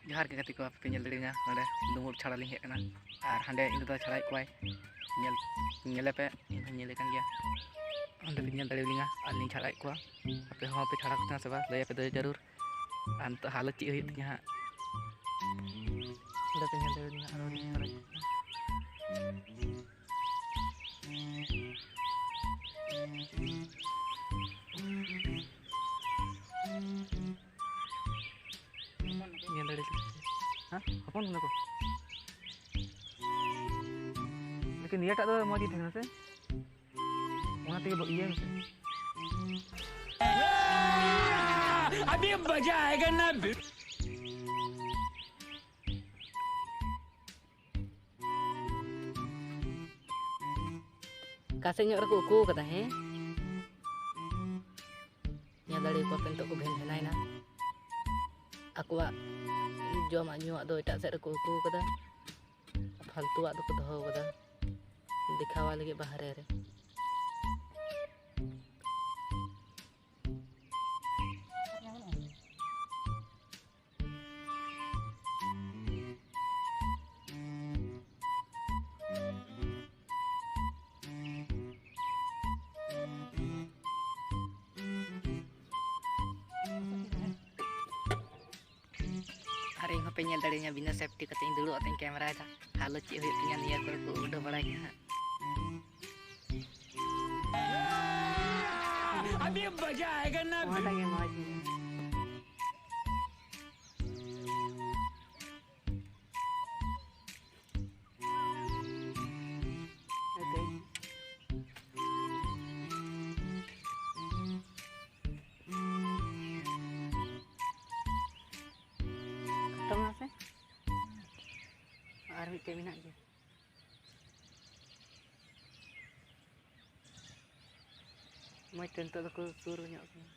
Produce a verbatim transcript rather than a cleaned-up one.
ᱡᱚᱦᱟᱨ ᱜᱮ ᱜᱟᱛᱮ ᱠᱚ, ᱟᱯᱮ ᱯᱮ ᱧᱮᱞ ᱫᱟᱲᱮᱭᱟᱹᱧᱟ ᱱᱚᱰᱮ ᱫᱩᱢᱩᱨ ᱪᱷᱟᱲᱟ ᱞᱤᱧ ᱦᱮᱡ ᱟᱠᱟᱱᱟ᱾ ᱟᱨ ᱦᱟᱸᱰᱮ ᱤᱧ ᱫᱟᱫᱟ ᱪᱷᱟᱲᱟᱭᱮᱫ ᱠᱚᱣᱟᱭ, ᱧᱮᱞ, ᱧᱮᱞᱮ ᱯᱮ, ᱤᱧ ᱦᱚᱸᱧ ᱧᱮᱞᱮ ᱠᱟᱱ ᱜᱮᱭᱟ᱾ ᱚᱸᱰᱮ ᱯᱮ ᱧᱮᱞ ᱫᱟᱲᱮᱭᱟᱞᱤᱧᱟ ᱟᱨ ᱞᱤᱧ ᱪᱷᱟᱲᱟᱭᱮᱫ ᱠᱚᱣᱟ᱾ ᱟᱯᱮ ᱦᱚᱸ ᱯᱮ ᱪᱷᱟᱲᱟ ᱠᱚ ᱛᱟᱦᱮᱱᱟ ᱥᱮ ᱵᱟᱝ, ᱞᱟᱹᱭ ᱟᱯᱮ ᱫᱚ ᱡᱟᱹᱨᱩᱲ᱾ ᱟᱨ ᱱᱤᱛᱚᱜ ᱦᱟᱞᱚᱛ ᱪᱮᱫ ᱦᱩᱭᱩᱜ ᱛᱤᱧᱟ ᱦᱟᱸᱜ, ᱚᱸᱰᱮ ᱯᱮ ᱧᱮᱞ ᱫᱟᱲᱮᱭᱟᱞᱤᱧᱟ ᱟᱨᱚ ᱞᱤᱧ ᱪᱷᱟᱲᱟᱭᱮᱫ ᱠᱚᱣᱟ᱾ ᱧᱮᱞ ᱫᱟᱲᱮ ᱞᱮᱠᱟ᱾ ᱦᱮᱸ, ᱦᱚᱯᱚᱱ ᱠᱟᱱᱟ ᱠᱚ᱾ ᱞᱮᱠᱤᱱ ᱱᱤᱭᱟᱹᱴᱟᱜ ᱫᱚ ᱢᱚᱡᱽ ᱜᱮ ᱛᱟᱦᱮᱸ ᱠᱟᱱᱟ ᱥᱮ? ᱚᱱᱟ ᱛᱮᱜᱮ ᱤᱭᱟᱹ ᱢᱮᱥᱮ᱾ ᱟᱹᱰᱤ ᱢᱚᱡᱟ ᱟᱭᱮᱜᱟ ᱱᱟ᱾ ᱚᱠᱟ ᱥᱮᱫ ᱧᱚᱜ ᱨᱮᱠᱚ ᱩᱠᱩ ᱠᱟᱫᱟ, ᱦᱮᱸ? ᱧᱮᱞ ᱫᱟᱲᱮ ᱟᱠᱚ ᱯᱮ, ᱱᱤᱛᱚᱜ ᱠᱚ ᱵᱷᱮᱱ ᱵᱷᱮᱱᱟᱭᱮᱱᱟ᱾ ᱟᱠᱚᱣᱟᱜ ᱡᱚᱢᱟᱜ ᱧᱩᱣᱟᱜ ᱫᱚ ᱮᱴᱟᱜ ᱥᱮᱫ ᱨᱮᱠᱚ ᱩᱠᱩ ᱠᱟᱫᱟ, ᱯᱷᱟᱞᱛᱩᱣᱟᱜ ᱫᱚᱠᱚ ᱫᱚᱦᱚ ᱠᱟᱫᱟ ᱫᱮᱠᱷᱟᱣᱟ ᱞᱟᱹᱜᱤᱫ ᱵᱟᱦᱨᱮ ᱨᱮ᱾ ᱟᱨ ᱤᱧ ᱦᱚᱸᱯᱮ ᱧᱮᱞ ᱫᱟᱲᱮᱭᱟᱹᱧᱟ, ᱵᱤᱱᱟᱹ ᱥᱮᱯᱴᱤ ᱠᱟᱛᱮ ᱤᱧ ᱫᱩᱲᱩᱵ ᱠᱟᱛᱮ ᱤᱧ ᱠᱮᱢᱮᱨᱟᱭᱮᱫᱟ᱾ ᱦᱟᱞᱚᱛ ᱪᱮᱫ ᱦᱩᱭᱩᱜ ᱛᱤᱧᱟ ᱱᱤᱭᱟᱹ ᱠᱚᱨᱮ ᱠᱚ ᱩᱰᱟᱹ ᱵᱟᱲᱟᱭ ᱠᱟᱱᱟ ᱦᱟᱸᱜ᱾ ᱟᱹᱰᱤ ᱢᱚᱡᱟ ᱟᱭᱮᱜᱟ ᱱᱟ᱾ ᱚᱱᱟᱴᱟᱜ ᱜᱮ ᱢᱚᱡᱽ ᱜᱮ᱾ ᱟᱹᱰᱤ ᱠᱷᱟᱴᱚ ᱢᱮᱱᱟᱜ ᱥᱮ? ᱟᱨ ᱢᱤᱫᱴᱮᱡ ᱢᱮᱱᱟᱜ ᱜᱮᱭᱟ᱾ ᱢᱚᱡᱽ ᱛᱮ ᱱᱤᱛᱚᱜ ᱫᱚᱠᱚ ᱥᱩᱨ ᱧᱚᱜ ᱠᱟᱱᱟ᱾